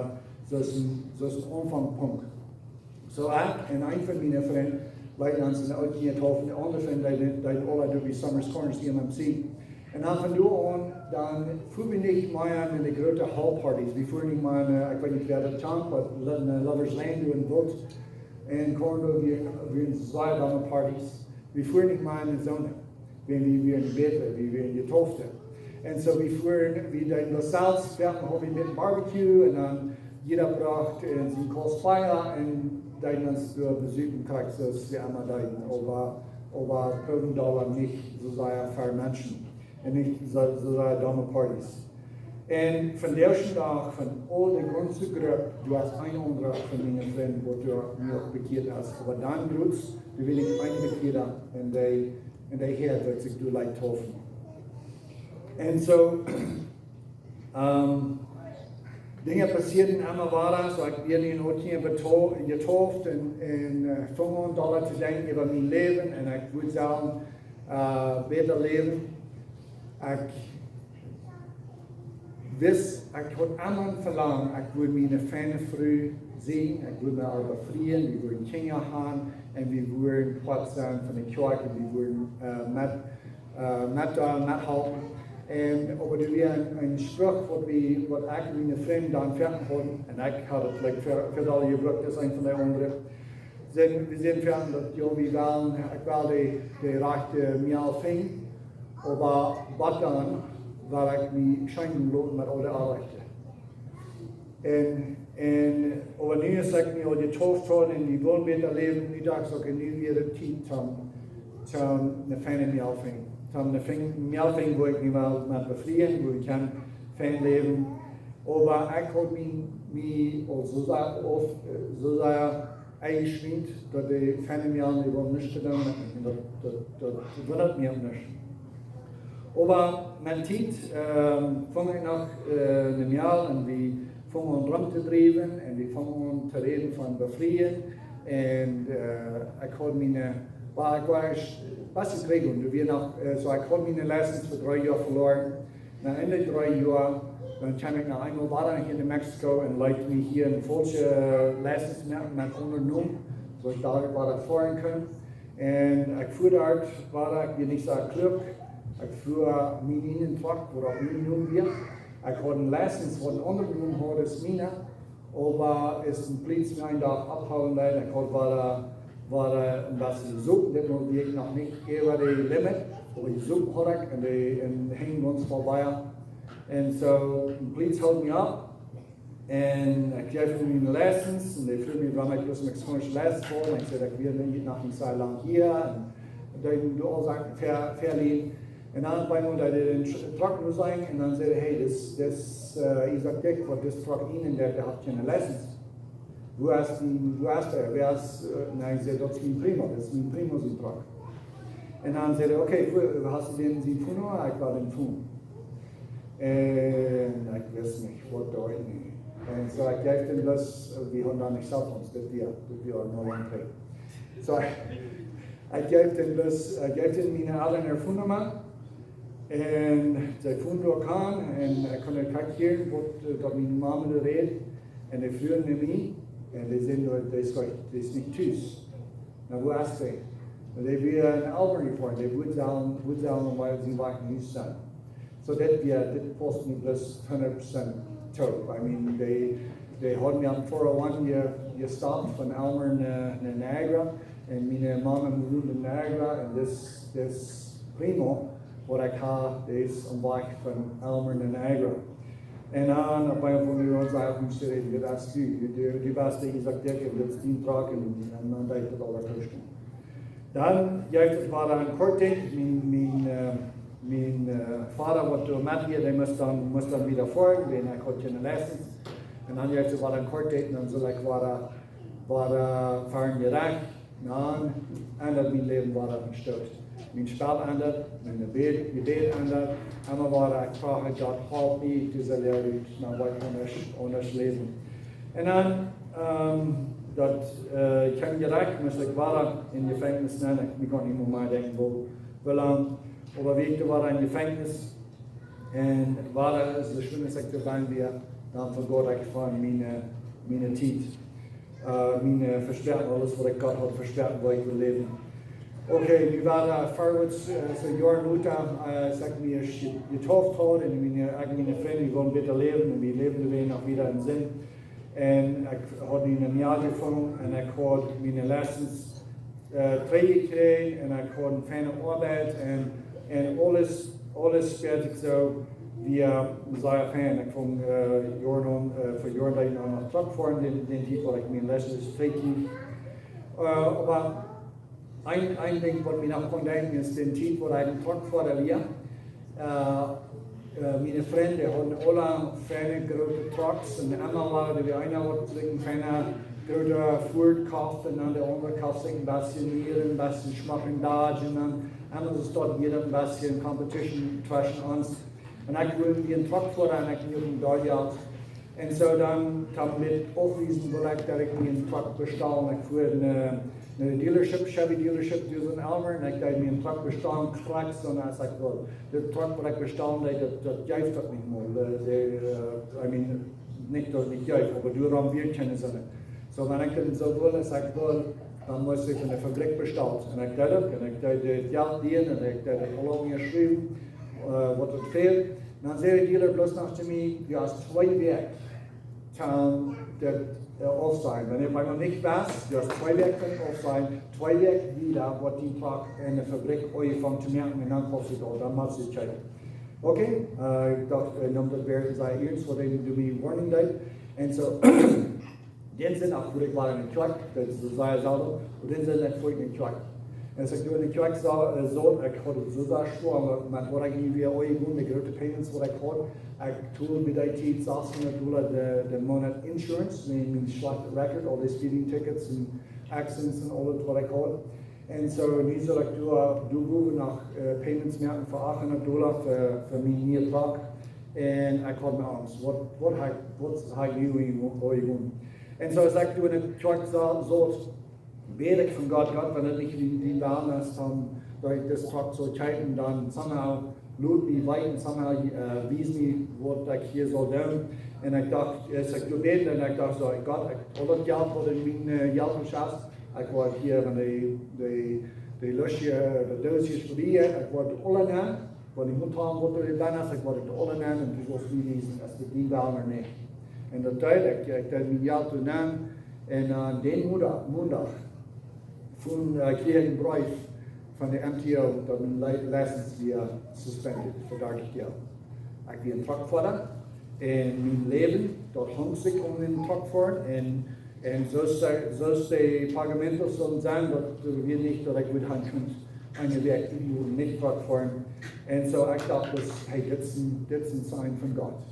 soo een, soo een Aunfangspunkt. Soo ekj un een von miene Frind, wie ons en de Ooltkolonie deepen, de aundre Frind, dee, dee aula doa bie Summers Corners, E M M C. Un dan von doa aun, dan fuaren wie nich mea no de groote Hallparties. Wie fuaren nich mea, äh, ekj weet nich, wäa daut kjant, oba Lo-, no Lovers Lane doa en Bult. En Cornwall, wie, wie en Sommaparties. Wie fuaren nich mea no soone. Wan wie, wie wieren bäta, wie wieren jedeept. Un soo, wie fuaren, wie deeden daut selfst, wie hauden, hauden wie met Barbecue un dan jieda brocht, äh, sien Kaus Bia un deeden ons doa besieekjen, krakjt soo aus wie emma deeden, oba, oba proowen doa nich soo sea fa Menschen un nich soo, soo sea domme Partys. Un vondoag dän Dach von aul de gaunze Grupp, doa es een aundra von miene Frind, waut doa nu uk bekjieet es. Oba dan bloos, doa wia ekj een Bekjieeda un dee, un dee Herr wudd sikj doa leicht taufen. Un soo, ähm, Dinja passieeden emma wada, soo ekj wia nu en Ootje beto-, jetauft un, un, äh, funk aun doa to denkjen äwa mien Läwen un ekj wull sellen, äh, bäta läwen. Ekj wist, ekj haud emma een Velangen, ekj wull miene fiene Fru seenen, ekj wull mie äwa befrieen, wie wullen Kjinja haben un wie wullen Poat sennen von de Kjoakj un wie wullen, äh, met, äh, met doa methalpen. Un oba doa wia een, een Spruch, waut wie, waut ekj un miene Frind dan foaken hauden, un ekj haud daut, like, fa, fa aul jebrukt, es een von de aundre. Sent, wie sent foaken daut, jo, wie wellen, ekj well de, de rajchte Mejal finjen, oba waut dan, well ekj mie scheendonen loten met aul de Oabeiten. Un, un, oba nu es ekj mie aul jetauft haud un wie wullen bäta läwen, nu docht ekj, okay, nu wia de Tiet toom, toom ne fiene Mejal finjen. Toom ne fiene Mejal finjen, wua ekj mie well met befrieen, wua ekj kaun fein läwen. Oba ekj haud mie, mie aul soo sea, auf, äh, soo sea enjeschränkt, daut de fiene Mejal, dee wullen nuscht to doonen, un daut, daut, daut wunndat mie uk nich. Oba met de Tiet, ähm, funk ekj noch, äh, ne Mejal un wie fungen aun rom to driewen un wie fungen aun to räden von befrieen. Un, äh, ekj haud miene, well, ekj wia een bät trigj, doa wia noch, äh, soo, ekj haud miene License fa dree Joa veloaren. No, en de dree Joa, dan kjeem ekj noch eemol wada hia no Mexiko un leet mie hia eene faulsche, äh, License moaken met aundre Nomen, soo daut ekj wada foaren kunn. Un ekj fua doa wada, ekj wia nich soo kluak. Ekj fua mienen eenen Truck, waut opp mienen Nomen wia. Ekj haud eene License, waut eenen aundren Nomen haud aus miene. Oba aus de Pliees mie eenen Dach ophoolen deed, ekj haud wada, wada een bät jesopen, dit mol wia ekj noch nich äwa de Limit, oba jesopen haud ekj un de, un hinkj gaunz voll Bia. Un soo, de Pliees hilt mie opp. Un ekj jeef am miene License un dee fruach mie, wuarom ekj bloos Mexico License haud. Un ekj säd, ekj wia nu noch nich soo lang hia. Un dan deed hee aul Sachen ver-, verlieren. Un dan opp eemol deed hee dän Tr-, Truck no seenen un dan säd hee, hey, dit, dit, äh, Isaac Dyck, waut dis Truck en, un dee, dee haft kjeene License. Wua es dee, wua es dee? Wäa es, äh, nä, ekj säd, daut es mien Primo, daut es mien Primo sien Truck. Un dan säd hee, okay, wua, hast du dän sien Phone Numma? Ekj well dän Phone. Un ekj wist nich, waut doa en. Un soo, ekj jeef dän bloos, äh, wie hauden doa nich Cellphones, daut wia, daut wia noch lang trigj. Soo, ekj jeef dän bloos, ekj jeef dän miene Elren äa Phone Numma. Un see fungen doa aun un ekj kunn krakjt hieren, waut, äh, daut miene Mame doa räd. Un dee fruagen no mie. Un dee säden, dee es nich, dee es nich tus. Na, wua es dee? Un dee wia no Auburn jefoaren, dee wull sellen, wull sellen, wiels see wia nich sennen. Soo daut wia, dit paust mie bloos hundat Prozent too. I mean, dee, dee hauden mie aum four oh one je-, jestoppt von Aylmer no, no Niagara. Un miene Mame wont en Niagara. Un dis, dis Primo, waut ekj haud, dee es aum Wajch von Aylmer no Niagara. Un dan opp eemol fungen wie aun to räden, dit es du, du, du best de Isaac Dyck un dit es dien Truck un, un dan deed ekj daut aula tuscht. Dan jeef et wada een Kortdinkj, mien, mien, äh, mien, äh, Voda, waut doa met wia, dee must dan, must dan wada foaren, wiels ekj haud kjeene License. Un dan jeef et wada een Kortdinkj, un dan sull ekj wada, wada ver Jerecht. Dan endat mien Läwen wada een Stoot. Mien Spell endat, mien Jebäd, Jebäd endat, emma wada, ekj froag Gott, help mie, dise Läwen, no waut aundasch, aundasch läwen. Un dan, ähm, daut, äh, ekj kjeem Jerecht, must ekj wada en Jefenkjnis nenn, ekj kaun nich mea denkjen, woo, woo lang, oba wie ekj wada en Jefenkjnis, un wada es de Schwind, es ekj doa bie wia, dan vejäd ekj von miene, miene Tiet. Äh, miene Vespräakjen, aules waut ekj Gott haud vesproaken, woo ekj wull läwen. Okay, nu wia doa verwoats, äh, soo Joaren lota, äh, aus ekj mie je-, jetauft haud, un miene, ekj un miene Frind, wie wullen bäta läwen, un wie läwden doa noch wada en Sind. Un ekj haud eene Mejal jefungen, un ekj haud miene License, äh, trigjjekjräajen, un ekj haud eene fiene Oabeit, un, un aules, Aules spält sikj soo, wie sajen, fein, ekj funk, äh, Joaren aun, äh, fa Joaren deed ekj noch Truck foaren, dän, dän Tiet, wua ekj mien License kjrieech. Äh, oba een, een Dinkj, waut mie noch kaun denkjen, es dän Tiet, wua ekj een Truck foaren wia. Äh, äh, miene Frind hauden aule feine groote Trucks un emma wia doa eena, waut sikj een feina groota Ford koft un dan de aundra koft sikj een bät mea, een bät schmockren Dodge un dan emma soo daut wia een bät competition tweschen ons. Un ekj wull mie een Truck foaren un ekj wull een Dodge. Un soo dan kaum dit aufwiesen, wua ekj, daut ekj mie een Truck bestalen. Ekj fua no, no de Dealership, Chevy Dealership, doa en Aylmer, un ekj deed mie een Truck bestalen, krakjt soo aus ekj wull. De Truck, waut ekj bestalen deed, daut, daut jeef daut nich mea. De, de, äh, I mean, nich daut nich jeef, oba doarom wia kjeene Senn. Soo, wan ekj dan soo wull, aus ekj wull, dan must ekj von de Fabrikj bestalen. Un ekj deed daut, un ekj deed daut Jelt lienen, un ekj deed daut aula unjaschriewen, äh, waut et fält. Un dan säd de Dealer bloos noch to mie, du hast twee Wäakj, kaun daut, äh, auf sennen. Wan ekj mie nich wist, du hast twee Wäakj, kaun auf sennen, twee Wäakj wieda woat dien Truck enne Fabrikj aunjefongen to moaken, un dan kaust du daut, dan motst du daut kjikjen. Okay, äh, ekj docht, äh, nemm daut wea sea iernst, waut dee mie warning deed. Un soo, dän Sindach fua ekj wada no de Kjoakj, daut es sea selden, oba dän Sindach fua ekj no de Kjoakj. Un aus ekj doa no de Kjoakj soo, äh, soo, ekj haud et soo sea schwoa, oba met waut ekj nu wia aunjegonen, de groote Payments, waut ekj haud, ekj told bie dee Tiet sechshundat Dolla de, de Moonat Insurance, wäajen mien schlajchtet Record, aul dee Speeding Tickets un Accidents un aules, waut ekj haud. Un soo, nu saul ekj doa, doa bowen noch, äh, Payments moaken fa achthundat Dolla fa, fa mien nieen Truck. Un ekj haud mie Angst. Waut, waut ha ekj, waut ha ekj nu aunjegonen? Un soo, aus ekj doa no de Kjoakj soo, soo bäd ekj von Gott, Gott, wan et nich dien, dien Wellen es, dan, daut ekj disen Truck saul kjeepen, dan somehow lot mie weeten, somehow, äh, wies mie, waut ekj hia saul doonen. Un ekj docht, aus ekj doa bäd, un ekj docht soo, Gott, ekj, aul daut Jelt, waut en mien, äh, Jelt es, ekj woa hia, wan dee, dee, dee Lusche, äh, de Doosjes fa die, ekj woa aule nämen, wan dee Motoren, waut doa bennen es, ekj woa aule nämen, un du saust mie wiesen, es dit dien Wellen ooda nich. Un daut deed ekj, ekj deed mien Jelt doa nämen, un, äh, dän Moondach, Moondach, funk, äh, kjrieech ekj een Breef von de M T O, daut mien Li-, License wia suspended fa dartich Joa. Ekj wia een Truckfoara. Un mien Läwen, daut hunk sikj om dän Truckfoaren. Un, un soo aus, soo aus de pagamentos sullen sennen, daut wia nich, daut ekj wudd han kunt eene Wäakj nich Truckfoaren. Un soo, ekj docht, daut, hey, dit es een, dit es een Sign von Gott.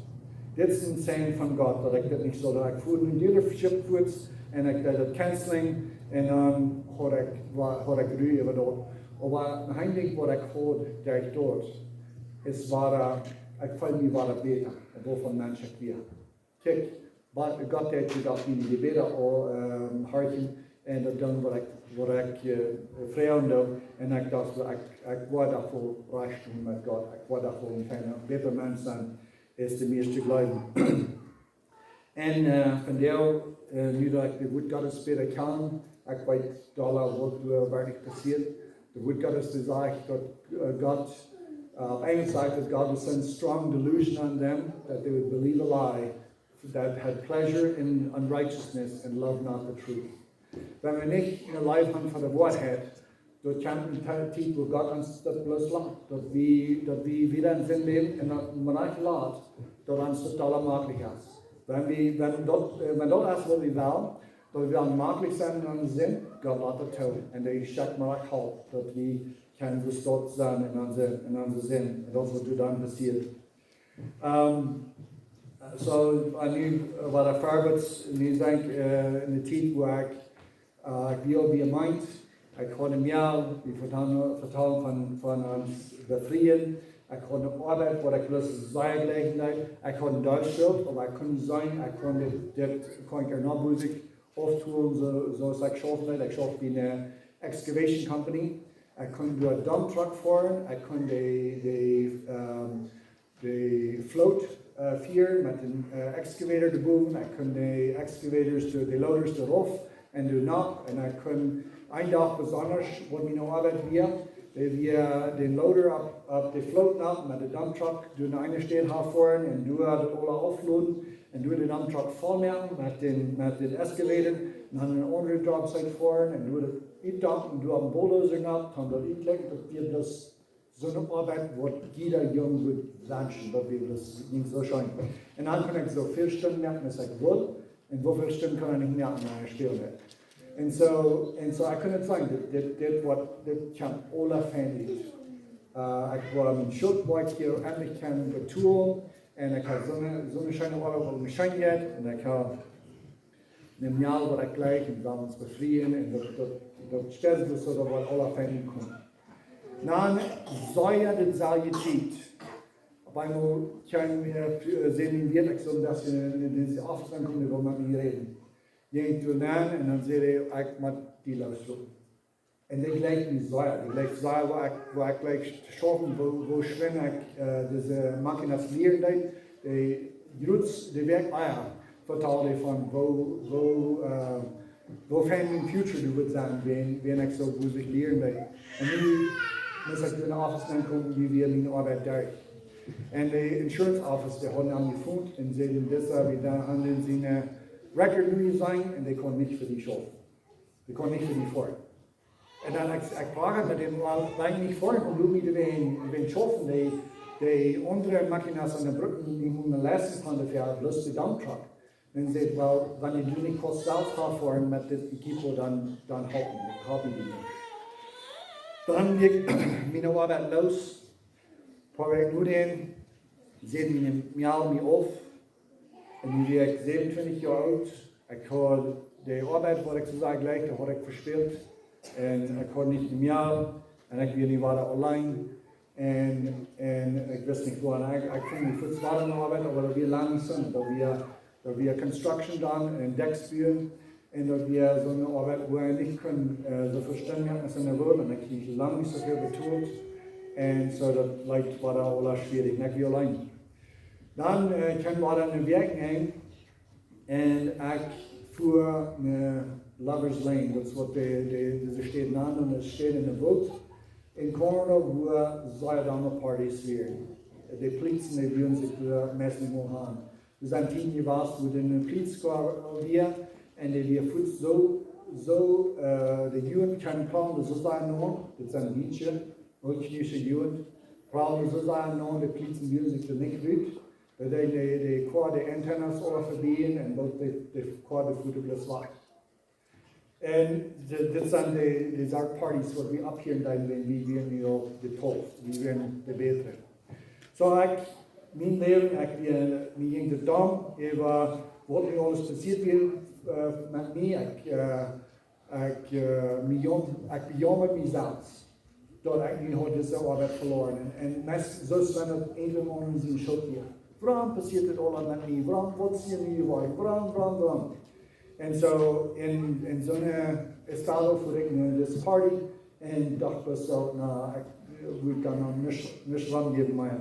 Dit es een Sign von Gott, daut ekj dit nich saul doonen. Ekj fua no een Dealership fuaz un ekj deed daut canceling un dan haud ekj, wa-, haud ekj Ru äwa daut. Oba een Dinkj, waut ekj haud, daut ekj docht, es wada, ekj feeld mie wada bäta, opp waut fa een Mensch ekj wia. Kjikj, wa-, Gott haft mie daut en de Bäd aul, ähm, horchen un daut doonen, waut ekj, waut ekj, äh, froagen doo. Un ekj docht, ekj, ekj woa doch woll rajcht doonen met Gott. Ekj woa doch woll een feina, bäta Mensch sennen, es de mieeschte jleewen. Un, äh, vondoag, äh, nu daut ekj daut Wuat Gottes bäta kjan, ekj weet dolla, waut doa werkjlich passieet. Daut Wuat Gottes, daut sajcht, daut, äh, Gott, äh, opp Enjlisch sajcht daut, "God will send strong delusion on them that they would believe a lie, that had pleasure in unrighteousness and love not the truth." Wan wie nich eene Leew han fa de Woarheit, daut kjemt eene Ti-, Tiet, wua Gott ons daut bloos lat, daut wie, daut wie wada en Sind läwen un daut mau nich lat, daut ons daut aula mäajlich es. Wan wie, wan daut, äh, wan daut es, waut wie wellen, daut wie dan mäajlich sent en onse Sind, Gott lat daut too. Un hee schekjt mau Help, daut wie kjennen jestoawen sennen en onse, en onse Sind. Un daut es, waut doa dan passieet. Ähm, soo, un nu, äh, wada verwoats, nu denkj ekj, äh, en de Tiet, wua ekj, äh, ekj wia bie de Jemeent, ekj haud mie, wie vetalen, vetalen von, von ons befrieen, ekj haud eene Oabeit, wua ekj bloos sea jleichen deed, ekj haud een Deelschilt, oba ekj kunn seenen, ekj kunn dit, dit kunn ekj ea noch bosich auftolen, soo, soo aus ekj schaufen deed, ekj schauft bie eene excavation company, ekj kunn doa Dump Truck foaren, ekj kunn de, de, ähm, de Float, äh, fieren met dän, äh, excavator doa bowen. Ekj kunn de excavators, de, de loaders doa rauf un doa nopp. Un ekj kunn een Dach besonda, waut miene Oabeit wia, daut wie dän Loader opp, opp de Float nopp met dän Dump Truck doa no eene Städ han foaren un doa daut aula aufloden un doa dän Dump Truck voll moaken met dän, met dän excavator, no eene aundre Jobsite foaren un doa daut utdumpen un doa opp een Bulldozer nopp, dan daut utleien, daut wia bloos Soone Oabeit waut jieda Jung wudd wenschen, daut wia bloos nich soo scheen. Un dan kunn ekj soo väl Stunden moaken aus ekj wull, un woo väl Stunden kunn ekj nich moaken, wan ekj spälen deed. Un soo, un soo, ekj kunn nich sajen, dit, dit, dit, waut, dit kjemt aula fein ut. Äh, ekj wull mien Schult, waut ekj hia endlich kaun betolen, un ekj haud soone, soone scheene Oabeit, waut mie scheen jeit, un ekj haud een Mejal, waut ekj jlikj, un wie wullen ons befrieen, un daut, daut, daut stald sikj soo, daut wie aula fein komen. Dan saj ekj daut selwje Tiet. Opp eemol kjeem, äh, säd mien Wieet, ekj sull een bät en, en dise Aufzeichninkj komen, dee wull met mie räden. Jinkj doa nenn un dan säd hee, ekj mott die loosloten. Un dee jlikjt mie sea, dee jlikjt sea, woo ekj, woo ekj jlikj to schaufen, woo, woo schwind ekj, äh, dise Machinas lieren deed. Dee jrod, dee wia ea, vetald hee von woo, woo, äh, woo fein mien future doa wudd sennen, wan, wan ekj soo goot lieren deed. Un nu, aus ekj doa enne Office nenn kjeem, dee wia miene Oabeit derch. Un de Insurance Office, dee hauden am jefont un säden, dise, wie dan haben siene Record nu jeseenen un dee kunn nich fa die schaufen. Dee kunn nich fa die foaren. Un dan ekj, ekj proow met däm aul lang nich foaren, un doa mie de wan, wan schaufen, dee, dee aundre Machinas aun de Brück, dee motten license haben fa bloos de Dump Truck. Un säd, well, wan du nich kaust selfst foaren met dit Equipo, dan, dan halpen, halpen wie die nich. Dan jinkj miene Oabeit loos. Poa Wäakj no däm säd mien Mejal mie auf. Un nu wia ekj säwenuntwintich Joa oolt. Ekj haud de Oabeit, waut ekj soo sea jlikjt, dee haud ekj vespält. Un ekj haud nich mea Mejal. Un ekj wia nu wada auleen. Un, un ekj wist nich woo. Un ekj, ekj funk mie fuaz wada ne Oabeit, oba daut wia lang nich soo. Daut wia, daut wia construction dan un Decks buen. Un daut wia soone Oabeit, wua ekj nich kunn, äh, soo väl Stunden moaken aus ekj wull. Un ekj kjrieech lang nich soo väl betolt. Un soo, daut leet wada aula schwierich. Un ekj wia auleen. Dan, äh, kjeem wada ne Wäakj enenn un ekj fua no Lover's Lane, daut es waut de, de, dise Städ nanen, un daut steit enne Woolt. En Corona, wua sea domme Partys wieren. De Pliezen, dee wullen sikj doa meist nich mol han. Doa sent Tieden jewast, wua de Pliez wia, un dee wia fuaz soo, soo, äh, de Jugend kjennen prowlen, soo sajen no, dit sent Miedsche, ooltkolonische Jugend, prowlen soo sajen no, de Pliezen wullen sikj doa nich rut. Daut deed de, de Koa, de Antennas aula vebie un daut de, de Koa, dee fua bloos wajch. Un de, dit sent de, de Sort Partys waut wie opphieren deeden, wan wie wieren nu aul de Tolf, wie wieren de Bätre. Soo ekj, mien Läwen, ekj wia, mie jinkj daut domm, äwa waut nu aules passieet wia, äh, met mie. Ekj, äh, ekj, äh, mie jam-, ekj bejaumad mie selfst, daut ekj nu haud dise Oabeit veloaren. Un, un meist soo aus wan daut irjentwäm aundrem siene Schult wia. Wuarom passieet dit aules met mie? Wuarom, waut es hia nu jeworden? Wuarom, wuarom, wuarom? Un soo en, en soone estado fua ekj no dise Party un docht bie mie, na, ekj, äh, wudd dan noch nich, nich ran jäwen, mea.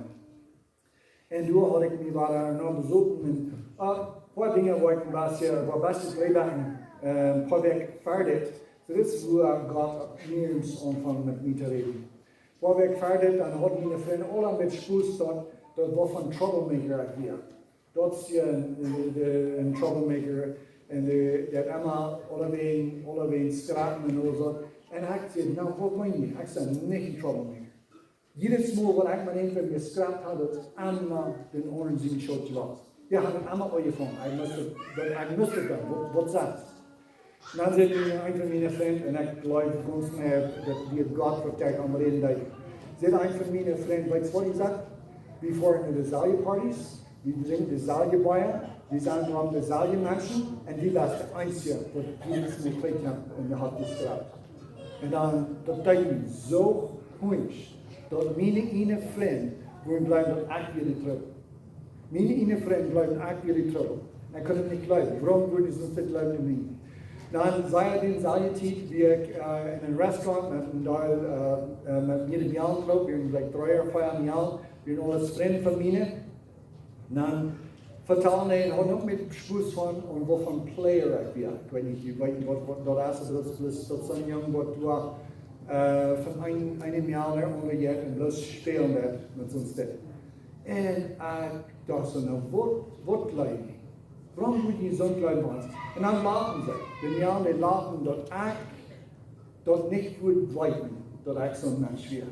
Un doa haud ekj mie wada noch besocht un, äh, poa Dinja, wua ekj een bät, wua een bät trigj, äh, poa Wäakj ver dit. Soo dit es wua Gott opp mie aunfunk met mie to räden. Poa Wäakj ver dit, dan haud miene Frind aula met Spos daut, daut wia een Troublemaker ekj wia. Daut es een, een, een Troublemaker un dee, dee haft emma aulawäajen, aulawäajen Skrapen un aul soo. Un ekj säd, na, waut meen jie? Ekj sie nich een Troublemaker. Jiedet Mol waut ekj met irjentwäm jeskrapt haud, daut es emma dän aundren siene Schult jewast. Dee haud emma aunjefongen. Ekj must daut, ekj must daut doonen. Waut, waut sajchst? Dan säd mie een von miene Frind, un ekj jleew gaunz nich, daut wia Gott waut doa aum räden deed. Säd een von miene Frind, weetst waut, säd hee, wie foaren no de selwje Partys, wie drinkjen de selwje Bia, wie sent rom de selwje Menschen, un du best de eensje waut jiemols nich jekjikjt haft un haft jeskrapt. Un dan, daut deed mie soo hunjsch, daut miene ieejne Frind wudden jleewen daut ekj wia de Trubbel. Miene ieejne Frind jleewden ekj wia de Trubbel. Ekj kunn daut nich jleewen. Wuarom wudden see daut jleewen aun mie? Dan saj ekj, dee selwje Tiet wia ekj, äh, en een Restaurant met een Deel, äh, äh, met miene Mejal toop, wie wieren jlikj dree ooda vea Mejal, wieren aules Frind von miene. Dan vetald hee, un haud noch met Spos von, un waut fa een Player ekj wia. Ekj weet nich, jie weeten waut, waut daut es, oba daut es, daut es soon Jung waut doa, äh, von een, eene Mejal no de aundre jeit un bloos spälen woat met soon Stekj. Un ekj docht soo, na, waut, waut jleewen dee? Wuarom wudden dee soont jleewen von ons? Un dan lachten see. De Mejal, dee lachten daut ekj daut nich wudd weeten, daut ekj soon Mensch wia.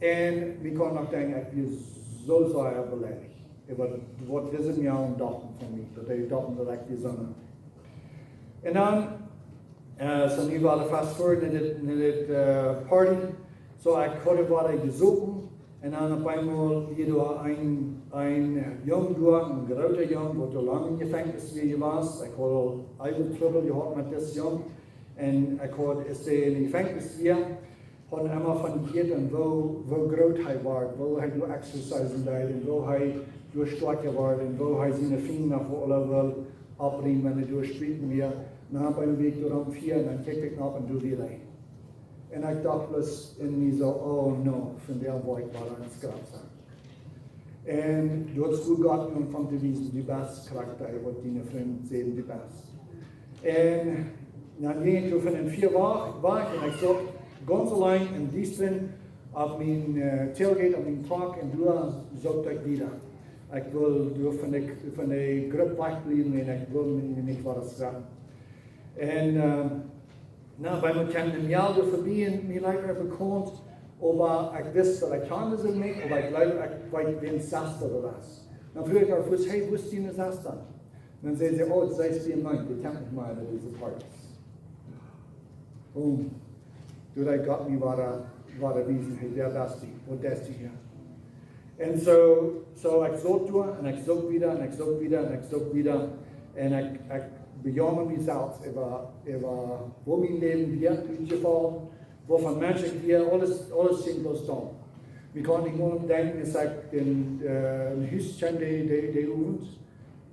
Un wie kunnen noch denkjen, ekj wia soo sea beleidicht. Äwa waut dise Mejal dochten von mie, daut dee dochten daut ekj wia soon. Un dan, äh, soo nu wia de fast forward no dit, no dit, äh, Party. Soo, ekj haud wada jesopen. Un dan opp eemol wia doa een, een Jung doa, een groota Jung, waut doa lang em Jefenkjnis wia jewast. Ekj haud aul eewich Trubbel jehaut met disen Jung. Un ekj haud, aus hee em Jefenkjnis wia, haud emma von jehieet, un woo, woo groot hee wort, woo hee doa exercisen deed, un woo hee doa stoakja wort, un woo hee siene Finja noch aula wull opriemen, wan hee doa spälen wia. Na, bie de Wäakj doa om fief, un dan kjikj ekj opp un doa wia hee. Un ekj docht bloos en mie soo, oh no, vondoag woa ekj wada een Skrap sennen. Un doa es wua Gott mie aunfunk to wiesen, du best krakjt dee, waut diene Frind säden, du best. Un dan jinkj ekj doa von de Wäakj wajch, wajch un ekj saut gaunz auleen em Diestren opp mien, äh, tailgate, opp mienen Truck, un doa saut ekj wieda. Ekj wull doa von de, von de Grupp wajchbliewen un ekj wull mie nich wada schrappen. Un, äh, na, bie mie kjeem de Mejal doa verbie un mie leet hee bekaunt, oba ekj wist daut ekj kjand am nich, oba ekj jleew, ekj weet, wäa daut wia. Dan fruach ekj am fuaz, hey, wua es diene Sesta? Dan säd see, oh, see es bie mie, dee kjemt nich mea no dise Partys. Boom. Doa deed Gott mie wada, wada wiesen, hey, wäa best du? Waut deist du hia? Un soo, soo ekj saut doa, un ekj saut wieda, un ekj saut wieda, un ekj saut wieda. Un ekj, ekj bejaumad mie selfst äwa, äwa woo mien Läwen wia utjefollen, woo von Menschen hia, aules, aules jinkj bloos down. Wie kunnen nich mea denkjen, aus ekj en, äh, en Hus kjeem dee, dee, dee Owent.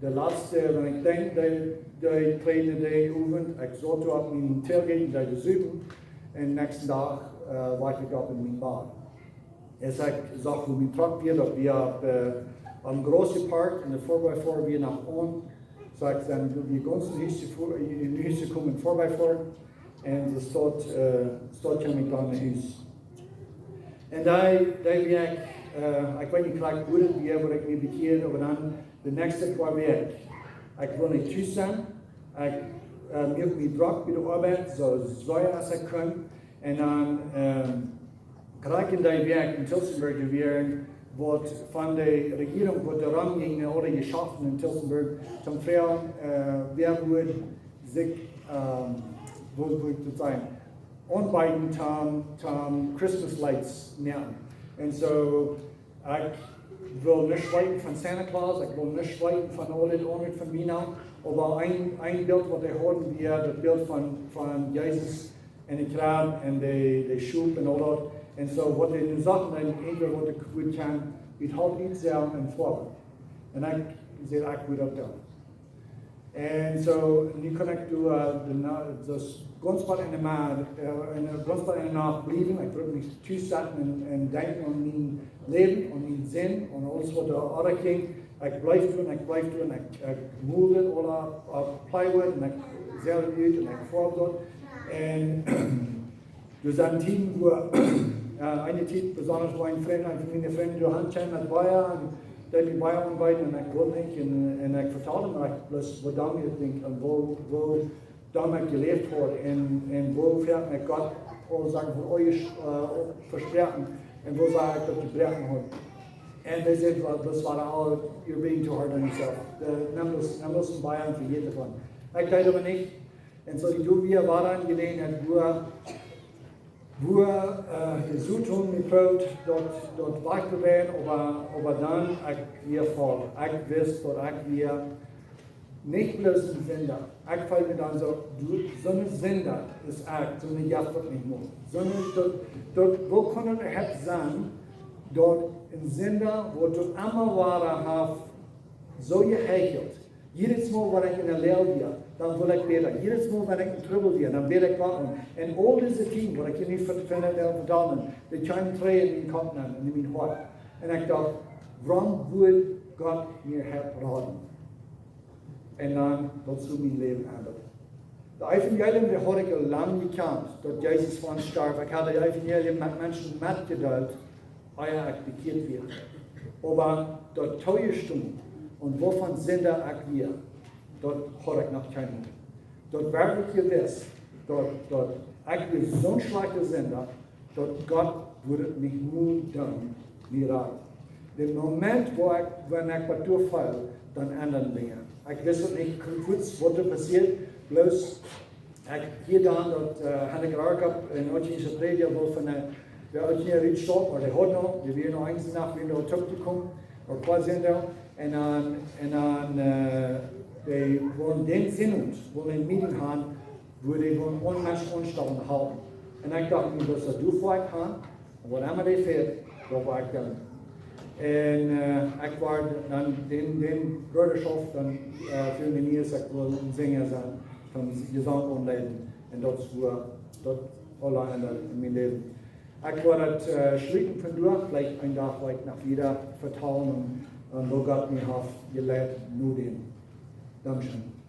De latste, wan ekj denkj, dee, dee tweede, dee Owent, ekj saut doa opp mien tailgate, dee jesopen. Un näakjsten Dach, äh, wia ekj opp en mien Bad. Aus ekj sach, wua mien Truck wia, daut wia opp, äh, aum Grassy Park, un de four by four wia noch aun. Soo ekj sie doa gaunz en Hus jefu-, en Hus jekomen, four by four. Un soo doa, äh, doa kjeem ekj dan no Hus. Un dee, dee wia ekj, äh, ekj weet nich krakjt wua daut wia, wua ekj mie bekjieed, oba dan de näakjste poa Wäakj. Ekj wull nich tus sennen. Ekj, äh, muak mie drock bie de Oabeit, soo sea aus ekj kunn. Un dan, ähm, krakjt en dee Wäakj en Tillsonburg wia waut von de Rejierunk, waut doa romjinkj, aule Jeschaften en Tillsonburg, toom froagen, äh, wäa wudd sikj, ähm, woo, woo ekj daut sajen, aunbeeden toom, toom Christmas lights moaken. Un soo, ekj wull nuscht weeten von Santa Claus, ekj wull nuscht weeten von aul dit aundre von Wienachten, oba een, een Bilt waut dee hauden wia daut Bilt von, von Jesus en de Kjrebb un de, de Schop un aul daut. Un soo waut dee nu sajen, dan eent waut ekj wudd kjennen, daut haud nich soo en Foawen. Un ekj säd, ekj wudd daut doonen. Un soo, nu kunn ekj doa, äh, de na-, daut gaunz waut en de Ma-, äh, en de gaunz waut en de Nacht bliewen. Ekj wull nich tus setten un, un denkjen aun mien Läwen, aun mienen Senn, aun aules waut doa oajch jinkj. Ekj bleef doa, ekj bleef doa, ekj, ekj muld aul opp, opp plywood, un ekj säd daut ut, un ekj foa daut. Un doa sent Tieden, wua, äh, eene Tiet, besonda wua een Frint, een von miene Frind, doa aun kjeem met Bia, un dee mie Bia aunbeed, un ekj wull nich, un, un ekj vetald am, oba ekj bloos, woo domm ekj denkj, un woo, woo domm ekj jeläft haud, un, un woo väl ekj Gott aul Sachen von ieescht, äh, vesproaken, un woo sea ekj daut jebroaken haud. Un dee säd, well, daut wia aul, you're being too hard on yourself. Äh, nemm daut, nemm daut een Bia un vejät doavon. Ekj deed oba nich. Un soo, doa wia, wia eene Jeläajenheit, wua, wua, äh, de Soton mie proowd daut, daut wajch to brinjen, oba, oba dan, ekj wia voll. Ekj wist daut ekj wia nich bloos een Sinda. Ekj feeld mie dan soo, du, soon Sinda aus ekj, soon jeft daut nich mea. Soon, daut, daut, woo kaun daut äwahaupt sennen, daut een Sinda, waut doa emma wada haft, soo jeheichelt. Jiedet Mol wan ekj en de Loag wia, dan wull ekj bäden. Jiedet Mol wan ekj en Trubbel wia, dan bäd ekj Gott aun. Un aul dise Tieden, waut ekj hia nu ver-, ver-, ver-, vetalen, dee kjeemen trigj en mien Kopp nenn, en mien Hoat. Un ekj docht, wuarom wudd Gott mie hia raden? Un dan, daut soo mien Läwen endren. De Evangelium, dee haud ekj aul lang jekjant, daut Jesus fa ons storf. Ekj haud de Evangelium met Menschen metjedeelt, ea ekj bekjieet wia. Oba daut too jestonen, un woo von Sinda ekj wia, daut haud ekj noch kjeenmol. Daut werkjlich jewist, daut, daut ekj wia soon schlajchta Sinda, daut Gott wudd et nich mol doonen, mie raden. De Moment, wua ekj, wan ekj waut doa feel, dan endren Dinja. Ekj wist uk nich, krakjt waut doa passieed, bloos ekj hieed dan daut, äh, Henrik Rakup, een ooltjahrlicha Prädja, woo von de, de ooltjahrliche Rietstaut, oba dee haud noch, dee wia noch eens Nacht wia noch trigj jekomen, oba kwoa sent doa, un dan, un dan, äh, dee wullen dän Sindach, wullen een Meeting haben, wua dee wullen aun Menschen aunstalen halpen. Un ekj docht mie, daut es doa foaken haben, un waut emma dee fält, daut woa ekj doonen. Un, äh, ekj wia dan dän, dän Broderschop dan, äh, fa de Nies, ekj wull een Sinja sennen, toom Jesank aunleiden. Un daut es wua daut aula endad en mien Läwen. Ekj woa daut, äh, schluten vondoag, veleicht een Dach woa ekj noch wieda vetalen un, un woo Gott mie haft jeleit no däm. Dankscheen.